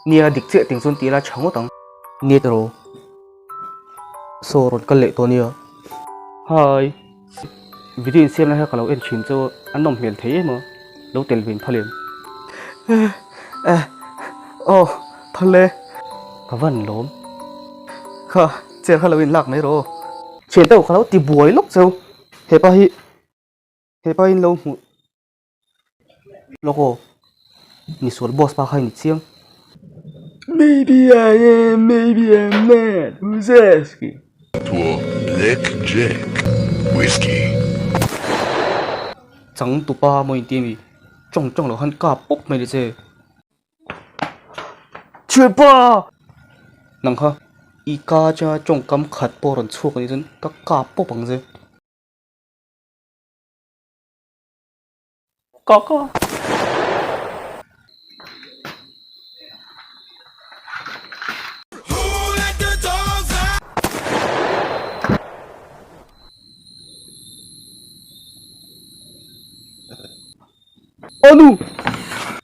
Nia dik chiah ting chuan ti ila tha ngawt ang. Nia tiraw. Saw rawn kal leh tawh nia. Hi. Video insiam lai kha ka lo en thin chu a nawm hmel thei em a, lo tel ve in phal em? Eh, aw, phal e. Ka van lawm. Kha, chair kha lo in lak mai rawh aw. Thian deuh ka lo ti buai lawk cheu. Hepa hi, hepa hi in lo hmuh lawk aw. Misual boss pa kha i ni chiang. Maybe I am, maybe I'm not, who's asking? Tua Black Jack Whiskey. Chang tupa maw inti ami? Tawng tawng loh han kap pawp mai ni che. Thianpa! Nang kha i ka atanga tawngkam khat pawh rawn chhuak anih chuan ka kap pawp ang che. Ka ka. Anu!